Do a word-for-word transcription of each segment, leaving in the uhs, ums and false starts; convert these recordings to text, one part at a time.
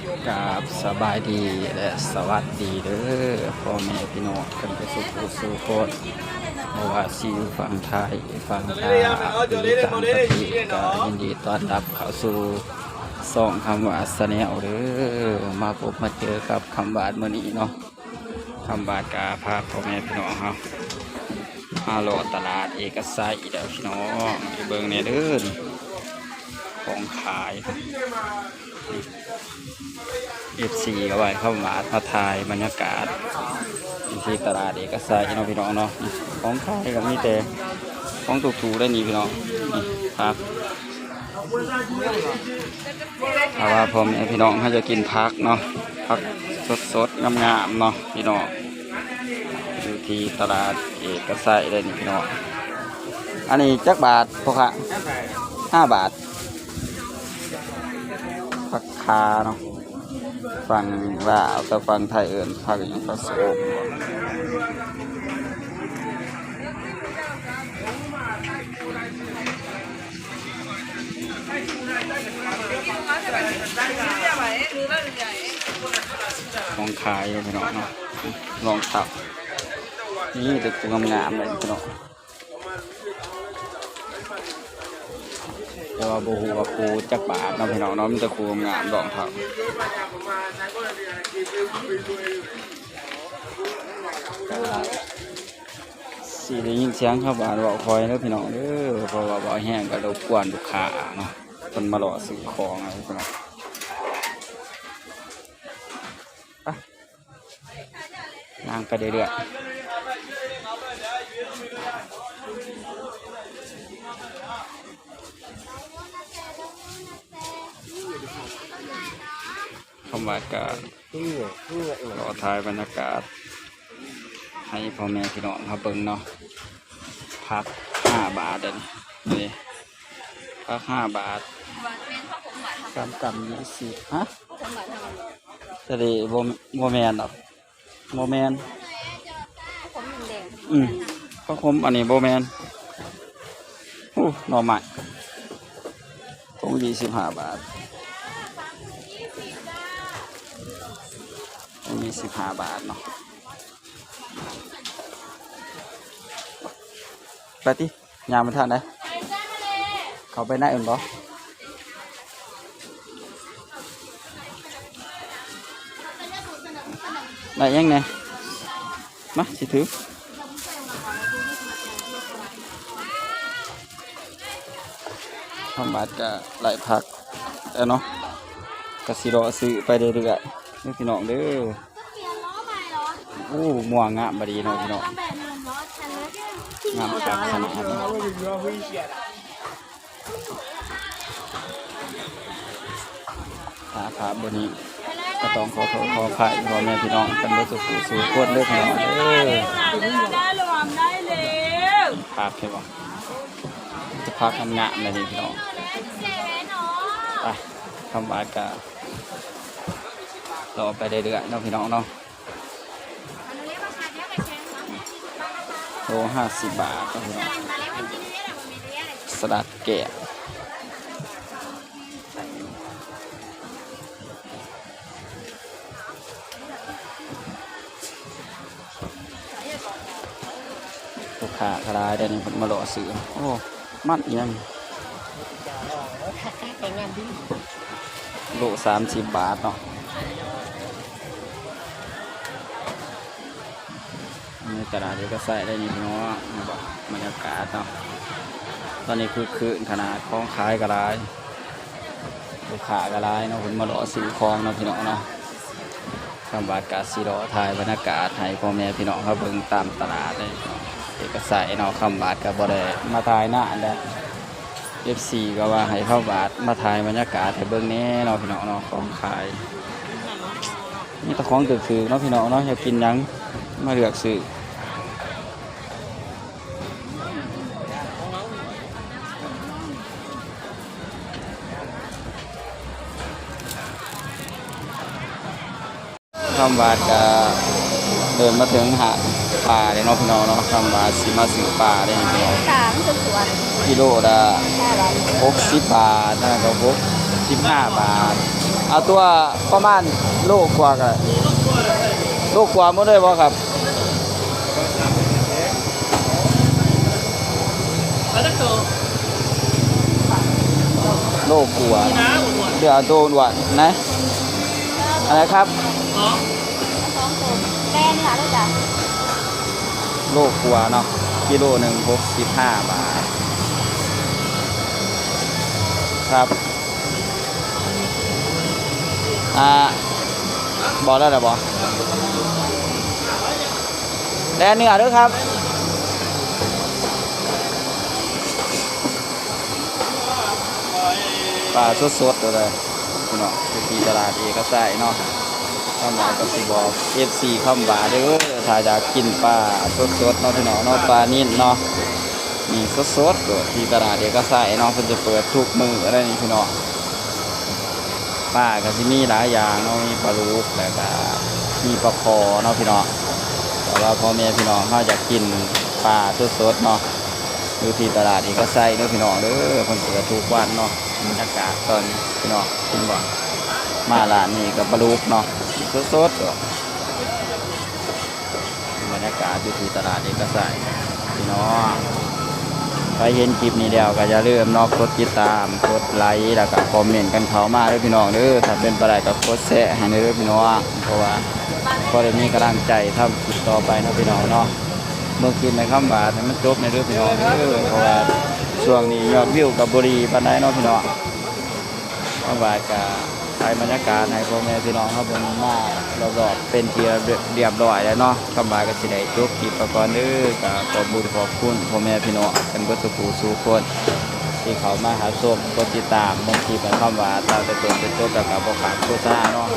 ครับ สบายดีและสวัสดีเด้อ พ่อแม่พี่น้องกันไปสู่ผู้สู่คน บ่ว่าสิอยู่ฝั่งไทย ฝั่งลาว อยู่ต่างประเทศ ก็ยินดีต้อนรับเข้าสู่ช่องคำหวาดแชนแนลเด้อ มาพบมาเจอกับคำหวาดมื้อนี้เนาะ คำหวาดก็พาพ่อแม่พี่น้องเฮามาเลาะตลาดเอกชัยอีกแล้วพี่น้อง ไปเบิ่งแหน่เด้อ นี่ ของขาย เอฟซี ก็ว่าให้คำหวาดมาถ่ายบรรยากาศที่ตลาดเอกชัยเนาะพี่น้องเนาะ ของขายก็มีแต่ของถูกๆ ได้นี่พี่น้อง นี่ผัก ถ้าว่าพ่อแม่พี่น้องเขาจะกินผักเนาะ ผักสดๆ งามๆ เนาะพี่น้อง อยู่ที่ตลาดเอกชัยเลยนี่พี่น้อง อันนี้จักบาทพ่อค้า ห้าบาท ผักขาเนาะ ฝั่งลาวกับฝั่งไทยเอิ้นผักอิหยัง ผักสะโอม ของขายอยู่พี่น้องเนาะ รองเท้า นี่แต่คู่งามๆ เลยพี่น้อง แต่ว่าบ่ฮู้ว่าคู่จักบาทเนาะพี่น้องเนาะ มีแต่คู่งามๆ รองเท้า สิได้ยินเสียงชาวบ้านเว้าค่อยเด้อพี่น้องเด้อ เพราะว่าเว้าแฮงก็รบกวนลูกค้าเนาะ เพิ่นมาเลาะซื้อของเอาพี่น้อง ไป ย่างไปเรื่อยๆ คำหวาดก็รอถ่ายบรรยากาศ ให้พ่อแม่พี่น้องเฮาเบิ่งเนาะ ผักห้าบาทเด้อนี่ นี่ ผักห้าบาท สามกรัมยี่สิบ ฮะ แต่นี่บ่ บ่แม่นดอก บ่แม่น อืม ผักขมอันนี้บ่แม่น โอ้ หน่อไม้ ถุงยี่สิบห้าบาท ถุงยี่สิบห้าบาทเนาะ ไปติ ย่างไปทางใด เข้าไปในอื่นบ่ ได้ยังแหน่ มา สิถือ คำหวาดก็ไล่ผักแล้วเนาะ ก็สิเลาะซื้อไปเรื่อยๆ เด้อพี่น้องเด้อ โอ้ ม่วงงามบดีเนาะพี่น้อง งามคักขนาดเนาะ ถ้าภาพบ่นี้ก็ต้องขอโทษขออภัยพ่อแม่พี่น้องกันเบิดสู่ผู้สู่คนเด้อพี่น้องเด้อ ผักใช่บ่ จะผักงามๆ เลยนี่พี่น้อง ไป คำหวาดก็เลาะไปเรื่อยๆ เนาะพี่น้องเนาะ โลห้าสิบบาทครับพี่น้อง สลัดแก้ว ลูกค้าก็หลายเด้อนี่ เพิ่นมาเลาะซื้อ โอ้ มันอีหยัง โลสามสิบบาทเนาะ ในตลาดเอกชัยได้นี่พี่น้อง นี่บ่ บรรยากาศเนาะ ตอนนี้คึกคืนขนาด ของขายก็หลาย ลูกค้าก็หลายเนาะ เพิ่นมาเลาะซื้อของเนาะพี่น้องเนาะ คำหวาดก็สิเลาะถ่ายบรรยากาศให้พ่อแม่พี่น้องเฮาเบิ่งตามตลาดเลย เอกชัยเนาะ คำหวาดก็บ่ได้มาถ่ายนานแล้ว เอฟซี ก็ว่าให้คำหวาดมาถ่ายบรรยากาศให้เบิ่งแหน่เนาะพี่น้องเนาะ ของขาย มีแต่ของถูกๆ เนาะพี่น้องเนาะ อยากกินหยังมาเลือกซื้อ คำหวาดก็เดินมาถึงหาดป่าเลยเนาะพี่น้องเนาะ คำหวาดสิมาซื้อป่าเลยพี่น้อง ค่ะ มันคือสวน กิโลละ ห้าบาท หกสิบบาท นั่นก็หกสิบห้าบาท เอาตัวประมาณโลกว่าก็ได้ โลกว่าหมดเลยบ่ครับ โลกว่า เดี๋ยวเอาตัวอ้วนๆนะ อะไรครับ สองตัว แล่เนื้อเลยจ้ะ โลกว่าเนาะ กิโลหนึ่งหกสิบห้าบาท ครับ อ่า บอกแล้วเหรอบอ แล่เนื้อเด้อครับ ปลาสดๆเลยพี่น้อง อยู่ที่ตลาดเอกชัยเนาะ คำหวานก็สิบอก เอฟซี คำหวานเด้อ ถ้าอยากกินปลาสดๆเนาะพี่น้องเนาะ ปลานิลเนาะ นี่สดๆโลดที่ตลาดเอกชัยเนาะ เพิ่นจะเปิดทุกมื้อเลยนี่พี่น้อง ปลาก็สิมีหลายอย่างเนาะ มีปลาดุก แล้วก็มีปลาคอเนาะพี่น้อง แต่ว่าพ่อแม่พี่น้องเฮาอยากกินปลาสดๆเนาะ อยู่ที่ตลาดเอกชัยเด้อพี่น้องเด้อ เพิ่นเปิดทุกวันเนาะ บรรยากาศตอนนี้พี่น้อง เห็นบ่ มาร้านนี้ก็ปลาดุกเนาะ สดๆเนาะ บรรยากาศอยู่ที่ตลาดเอกชัยพี่น้อง ใครเห็นคลิปนี้แล้วก็อย่าลืมเนาะ กดติดตาม กดไลค์ แล้วก็คอมเมนต์กันเข้ามาเด้อพี่น้องเด้อ ถ้าเป็นไปได้ก็กดแชร์ให้เด้อพี่น้อง เพราะว่าพอได้มีกำลังใจทำคลิปต่อไปเนาะพี่น้องเนาะ เบิ่งคลิปในคำหวานให้มันจบในเด้อพี่น้องเด้อ เพราะว่าช่วงนี้ยอดวิวก็บ่ดีปานใดเนาะพี่น้อง คำหวานก็ถ่ายบรรยากาศให้พ่อแม่พี่น้องเฮาเบิ่งมารอบๆเป็นที่เรียบร้อยแล้วเนาะ คำหวานก็สิได้จบคลิปไปก่อนเด้อ ก็ขอบบุญขอบคุณพ่อแม่พี่น้องกันเบิดสู่ผู้สู่คน ที่เข้ามาหาชม กดติดตามเบิ่งคลิปของคำหวานตั้งแต่ต้นจนจบ แล้วก็บ่ขาดโฆษณาเนาะ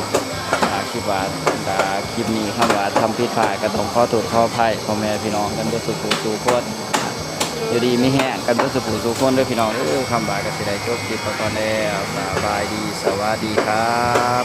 อ่า คลิปหวาน อ่า คลิปนี้คำหวานทำผิดพลาดก็ต้องขอโทษขออภัยพ่อแม่พี่น้องกันเบิดสู่ผู้สู่คน อยู่ดีมีแฮงกันเบิดสู่ผู้สู่คนเด้อพี่น้องเด้อ คำหวานก็สิได้จบคลิปไปก่อนแล้ว สบายดี สวัสดีครับ